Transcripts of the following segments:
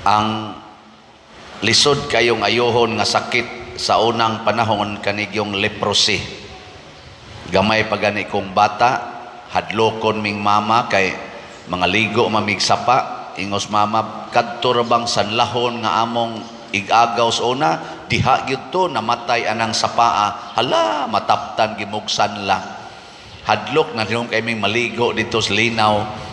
Ang lisod kayong ayuhon nga sakit sa unang panahon kanigyong leprosy. Gamay pa gani kong bata, hadlokon ming mama kay mga ligo mamig sapa, ingos mama, "Kadto ra bang sanlahon nga among igagaw sa una, diha gyud to namatay anang sapaa." Hala, mataptan gimog sanla. Hadlok na hinom kay ming maligo dito sa linaw.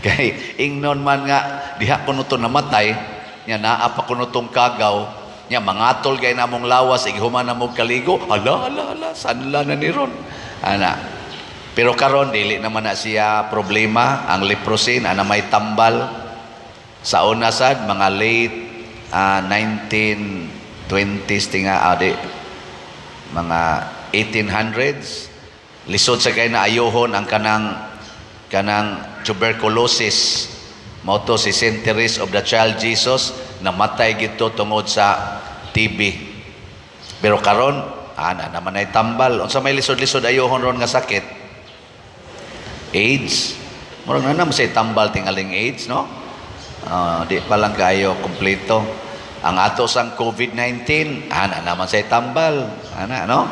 Kay ingnon man nga diha kuno to namatay, nya naa pa kuno tong kagaw, nya mangatol kay namong lawas ighuman na mo kaligo. Hala, hala, hala, sanla na ni ron. Ana. Pero karon dili naman na siya problema ang leprosy na may tambal. Sa una sad mga late 1920s tinga di mga 1800s, lisod sa kay na ayuhon ang kanang tuberculosis. Mao to si Saint Therese of the Child Jesus, namatay gito tungod sa TB. Pero karon ana naman ay tambal. Unsa may lisod-lisod ayuhon ron nga sakit? AIDS. Murag na naman say tambal tingaling AIDS, no? Ah, di pa lang kayo kompleto. Ang ato sang COVID-19, ana naman say tambal. Ana, no?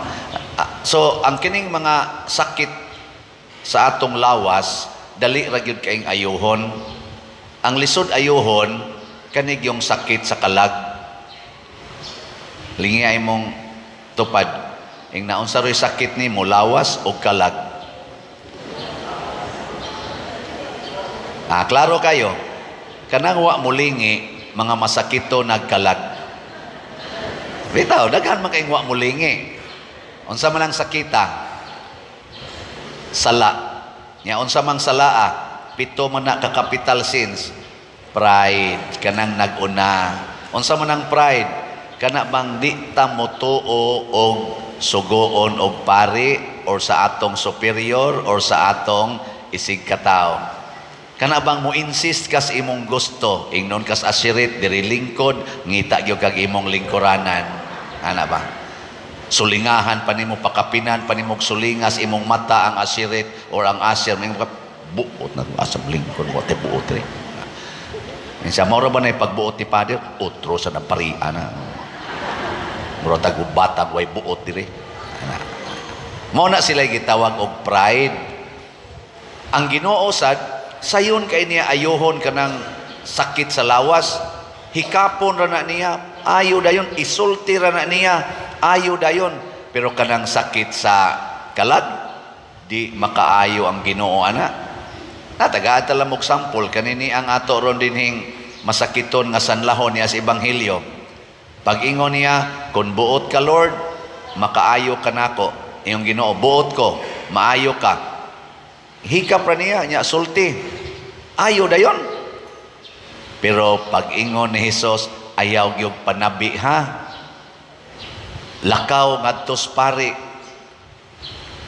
Ah, so, ang kining mga sakit sa atong lawas, dali ra gyud kaing ayuhon. Ang lisod ayuhon, kanig yung sakit sa kalag. Lingi ay mong tupad. Ing naunsa ro'y sakit nimo, lawas o kalag? Ah, klaro kayo. Kanang wa mulingi, mga masakito nagkalag. Bitaw, daghan man kayong wa mulingi. Unsa man ang sakita? Sala. Nya unsa mang salaa? Pito man na ka capital sins. Pride, kanang nag-una. Unsa man ang pride? Kana bang di ta motuo og sugoon og pari or sa atong superior or sa atong isig katawo. Kana bang mo insist kas imong gusto, ingnon kas asirit diri lingkod, ngita gyud kag imong lingkuranan. Ana ba? Sulingahan pa nimo, pakapinan pa nimo og sulingas imong mata ang asirit or ang asir, mo buot na asam lingkod wa te buot re. Minsa mao ra ba na pagbuot ni Father? Otro sa naparian na. Mura tag batag way buot diri. Ana. Mao na sila gitawag og pride. Ang Ginoo sad sayon kay niya ayuhon kanang sakit sa lawas. Hikapon ra na niya, ayo dayon, isulti ra na niya, ayo dayon. Pero kanang sakit sa kalag, di makaayo ang Ginoo ana. Natagaan ta lang og sample kanini ang ato ron dinhing masakiton nga sanlahon niya sa ebanghelyo. Pag-ingon niya, "Kung buot ka, Lord, makaayo ka nako." Iyong Ginoo, "Buot ko, maayo ka." Hikap ra niya, niya sulti. Ayo dayon. Pero pag-ingon ni Jesus, "Ayaw gyud panabi ha. Lakaw ngadtos pari.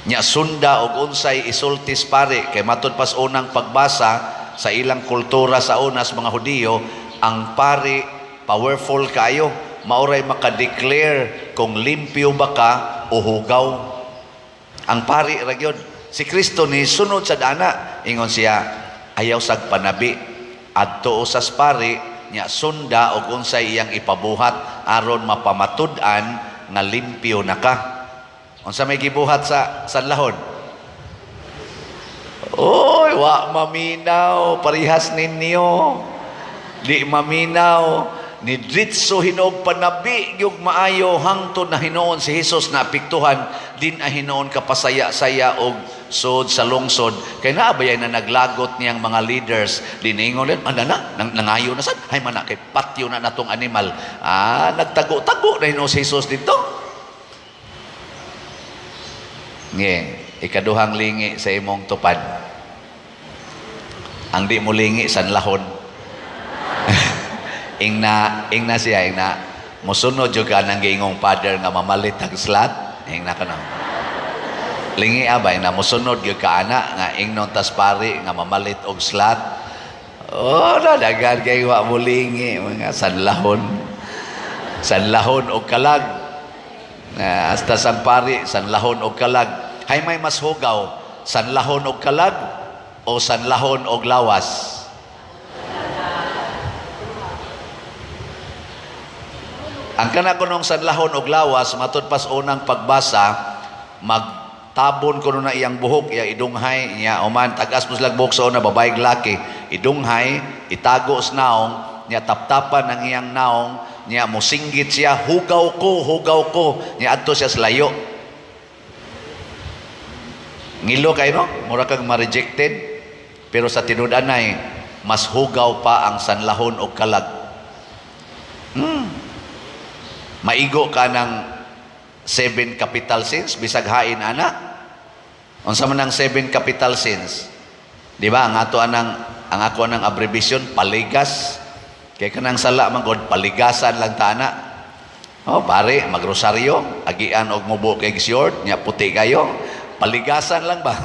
Nya sunda og unsay isultis pari," kay matud pas unang pagbasa sa ilang kultura sa unas mga Hudiyo, ang pari powerful kayo, maoray maka-declare kung limpyo ba ka o hugaw. Ang pari ra gyud. Si Kristo ni sunod sa dana, ingon siya, "Ayaw sag panabi, adto usas pari, nya sunda og unsay iyang ipabuhat aron mapamatud-an nga limpyo na ka." Unsa may gibuhat sa sanlahon? Oy, wa maminaw, parihas ninyo. Di maminaw, ni dritso hinog panabi gyud maayo hangtod na hinuon si Jesus na apektuhan din a hinuon kapasaya-saya og sod sa lungsod kay naa bayay na naglagot niyang mga leaders diningon din ana na nang, nangayo na sad hay man na kay patyo na natong animal. Ah, nagtago-tago na hinuon si Jesus dito. Nge, ikaduhang lingi sa imong tupad. Ang di mo lingi, sanlahon. Ingna siya, ingna, musunod jud ka ng giingong father nga mamalit ang slat, ingna ka na. Lingi abay na musunod gyud ka ana nga ingnon tas pari nga mamalit og slat. Oh, nadagan kay wa mo lingi mga sanlahon. Sanlahon og kalag. Na hasta sang pari, sanlahon og kalag. Hay may mas hugaw, sanlahon og kalag o sanlahon og lawas? Ang kana kunong sanlahon og lawas, matud pas unang pagbasa, magtabon kuno na iyang buhok, iya idunghay, niya uman tagas mo silang buhok sa una, babae, laki, idunghay, itago sa naong, niya taptapan ang iyang naong, niya musinggit siya, "Hugaw ko, hugaw ko," niya adto siya sa layo. Ngilo kayo, no? Mura kang ma-rejected. Pero sa tinud-anay, mas hugaw pa ang sanlahon og kalag. Maigo ka ng seven capital sins, bisag hain ana. Unsa man ang seven capital sins? Di ba? Ang ato anang ang ako anang abbreviation, paligas. Kay kanang sala man gud, paligasan lang ta ana. Oh, pare, magrosaryo, agian og mubo kay short, nya puti kayo. Paligasan lang ba?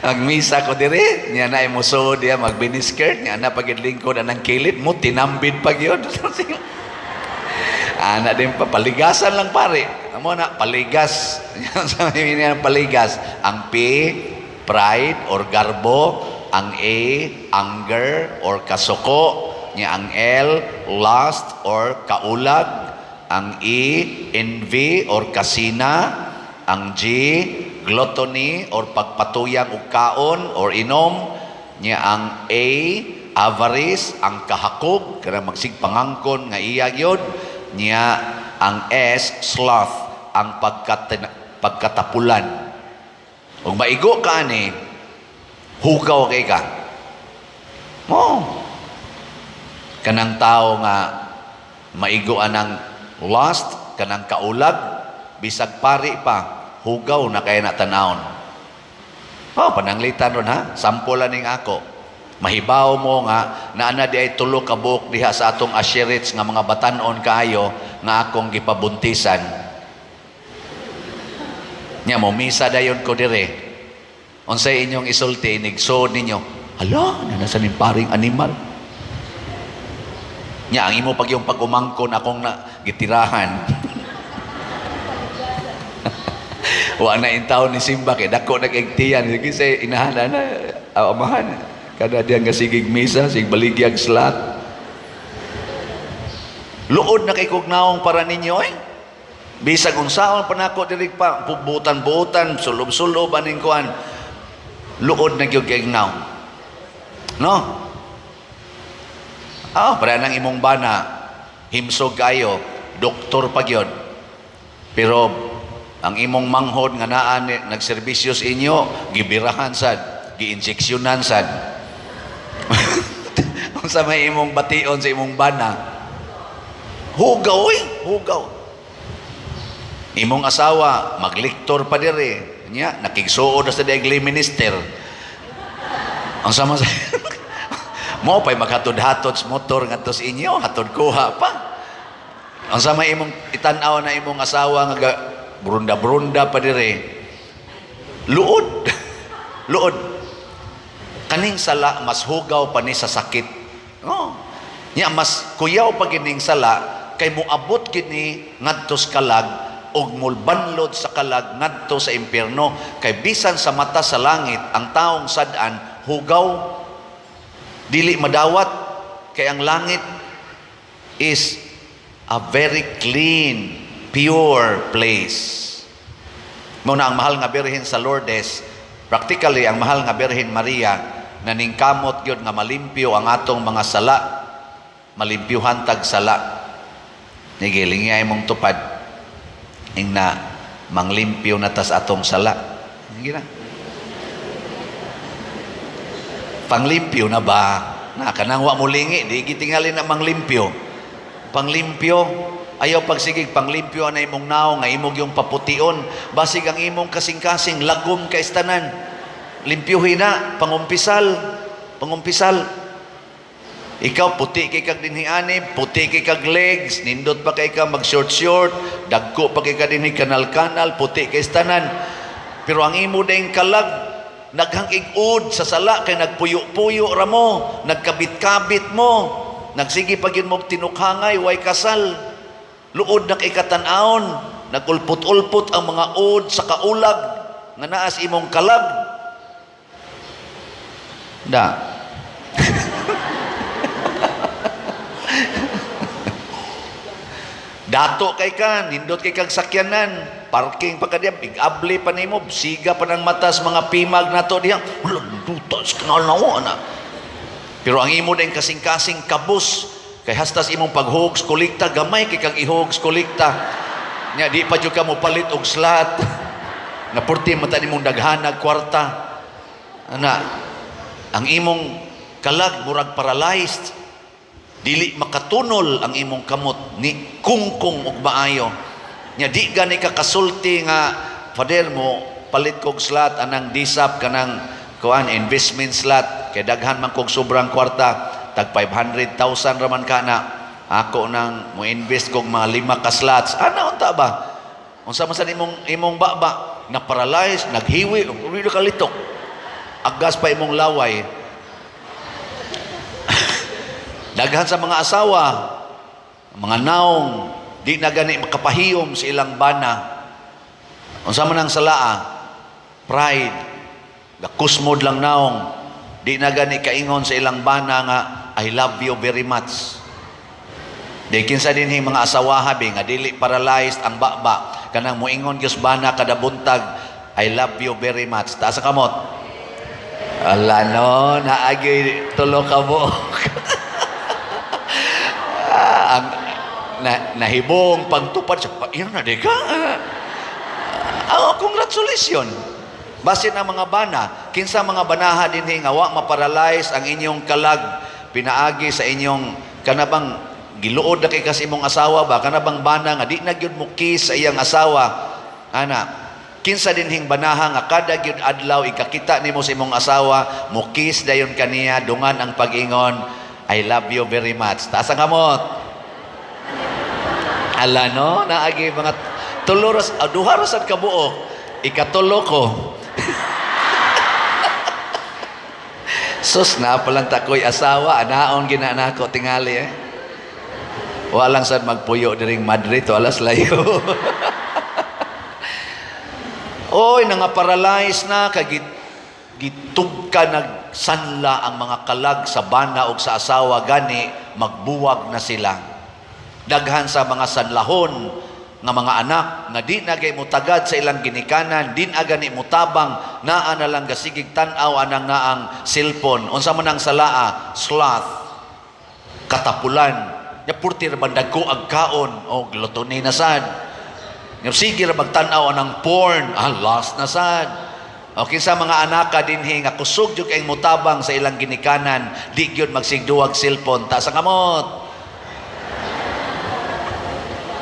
Magmisa ko dire, niya na musuod diya mag-miniskirt, niya na pagid lingkod anang kilid mo tinambid pag yun. Ana din pa, paligasan lang, pare. Amo na paligas. Sa niya paligas. Ang P, pride or garbo, ang A, anger or kasuko, niya ang L, lust or kaulag, ang E, envy or kasina, ang G, gluttony or pagpatuyang og kaon or inom, niya ang A, avarice, ang kahakog, kana magsig pangangkon nga iya gyud, niya ang S, sloth, ang pagkatapulan. Ug maigo ka ani, hugaw kay ka. Mo. Kanang tao nga maigo anang lust, kanang kaulag, bisag pari pa, hugaw na kay na tanawon. Oh, pananglitan ron ha, sample ning ako. Mahibaw mo nga naana di ay tulo ka buok diha sa atong asherits nga mga batanon kaayo nga akong gipabuntisan. Nya mo misa dayon ko dire. Unsay inyong isulti inig-suod ninyo? "Hala, nasa ning paring animal." Nya ang imo pag yung pag-umangkon akong na gitirahan. Wa na intaw ni simba kay dako nag-igtiyan. Sige say inahan na amahan. Kada diyan nga sigig misa, sig baligyag slot. Luod na kay kog naong para ninyo eh. Bisag unsaon pa nako diri pa butan-butan, sulob-sulob aning kuan. Luod na gyud kay naong. No? Ah, para nang imong bana, himsog kayo, doktor pa gyud. Pero ang imong manghod nga naa ni nagserbisyo sa inyo, gibirahan sad, giinjeksyonan sad. Unsa may imong bation sa imong bana? Hugaw eh, hugaw. Imong asawa, magliktor pa dire. Nya, nakigsuod na sa diag minister. Ang sama sa mo pa'y maghatod-hatod sa motor ngadto sa inyo, hatod kuha pa. Ang sama imong itan-aw na imong asawa nga brunda-brunda pa dire. Luod. Luod. Kaning sala mas hugaw pa ni sa sakit. Oh. Nya mas kuyaw pa gining sala kay moabot kini ngadto sa kalag og mulbanlod sa kalag ngadto sa impyerno, kay bisan sa mata sa langit ang taong sad-an hugaw, dili madawat, kay ang langit is a very clean, pure place. Mao na ang mahal nga Birhen sa Lourdes, practically ang mahal nga Birhen Maria, naningkamot gyud nga malimpyo ang atong mga sala, malimpyuhan tag sala. Nige, lingay mong tupad. Ing na, manglimpyo na tas atong sala. Sige na. Panglimpyo na ba? Na, kanang wa mo lingi, di gitingali na manglimpyo. Panglimpyo, ayaw pagsigig, panglimpyo na imong naong, nga imong yung papution. Basig ang imong kasing-kasing, lagom ka istanan. Limpyuhin na, pangumpisal, pangumpisal. Ikaw, puti kay kag dinhiani, puti kay kag legs, nindot pa kay ka mag short short, dagko pa kay ka dinhi kanal-kanal, puti kay istanan. Pero ang imo ding kalag, naghang ig-ud sa sala kay nagpuyo-puyo ra mo, nagkabit-kabit mo, nagsige pa gyud mo tinukhangay, way kasal. Luod na kay katan-awon, nagulpot-ulpot ang mga ud sa kaulag nga naas imong kalag. Da. Dato kay ka, nindot kay kag sakyanan, parking pa ka diya, big-abli pa nimo, siga pa ng matas mga pimag nato diha. Wala, duta sa kanal na ana. Pero ang imo din kasing-kasing kabus, kay hastas imong paghugs kolekta, gamay kay kag ihugs kolekta. Nya di pa jud ka mo palit og slot. Na purti mata nimong daghanag kwarta. Ana, ang imong kalag murag paralyzed. Dili makatunol ang imong kamot ni kungkong og maayo. Nya di gani ka kasulti nga, "Father, mo palit kog slot anang disap kanang kuan investment slot kay daghan man kog sobrang kwarta, tag 500,000 raman kana, ako nang mo invest kog mga lima ka slots." Ana unta ba? Unsa man sa imong imong baba na paralyzed, naghiwi, uri ka litok. Agas pa imong laway. Daghan sa mga asawa, mga naong, di na gani makapahiyom sa ilang bana. Unsa man ang salaa? Pride. Gakusmod lang naong. Di na gani kaingon sa ilang bana nga, "I love you very much." Di kinsa dinhi mga asawaha bi nga dili paralyzed ang baba, kanang moingon gyud bana kada buntag, "I love you very much"? Taas ang kamot. Ala no, naagi tulo ka buok. Ah, ang na, nahibong pagtupad siya, "Iyan na di ka." Ah, congratulations. Basin ang mga bana, kinsa mga banaha dinhi nga wa maparalyze ang inyong kalag pinaagi sa inyong kanabang giluod na kay kas imong asawa ba, kanabang bana nga di na gyud mo kiss sa iyang asawa ana? Kinsa dinhing banaha nga kada gyud adlaw ikakita nimo sa imong asawa, mo kiss dayon kaniya dungan ang pag-ingon, "I love you very much"? Taas ang kamot. Ala no, naagi mga tulo ras, ah, duha ra sad kabuok. Ikatulo ko. Sus, na palang takoy asawa, anaon gina nako tingali eh. Walang sad magpuyo diring Madrid to alas layo. Oy, nga paralyze na kay gitug ka nagsanla ang mga kalag sa bana og sa asawa, gani magbuwag na sila. Daghan sa mga sanlahon nga mga anak nga di na gay mutagad sa ilang ginikanan, di na gani mutabang, naa na lang gasigig tan-aw anang naang cellphone. Unsa man ang salaa? Sloth. Katapulan. Nya purti ra man dagko ag kaon o gluttony na sad. Nya sige ra magtan-aw anang porn, ah, lost na sad. O kinsa mga anaka dinhi nga kusog jud kay mutabang sa ilang ginikanan, di gyud magsigduwag cellphone? Taas ang kamot.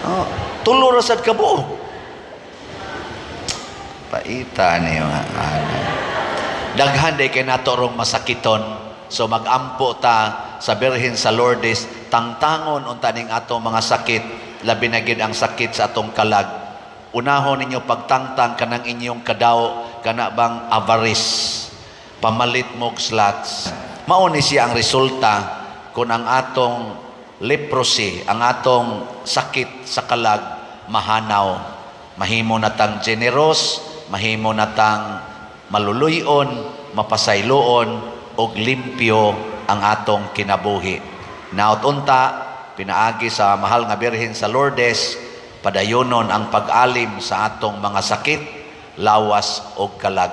Oh, tulo ra sad ka buok. Paita niyo ana. Daghan day kay nato rong masakiton. So magampo ta sa Birhen sa Lourdes, tangtangon unta ning atong mga sakit, labi na gid ang sakit sa atong kalag. Unahon ninyo pagtangtang kanang inyong kadaw, kana bang avarice, pamalit mog slots. Mao ni siya ang resulta kung ang atong leprosy, ang atong sakit sa kalag mahanaw. Mahimo na tang generous, mahimo na tang maluluyon, mapasayloon, og limpyo ang atong kinabuhi. Naot unta, pinaagi sa mahal nga Birhen sa Lourdes, padayonon ang pag-alim sa atong mga sakit, lawas og kalag.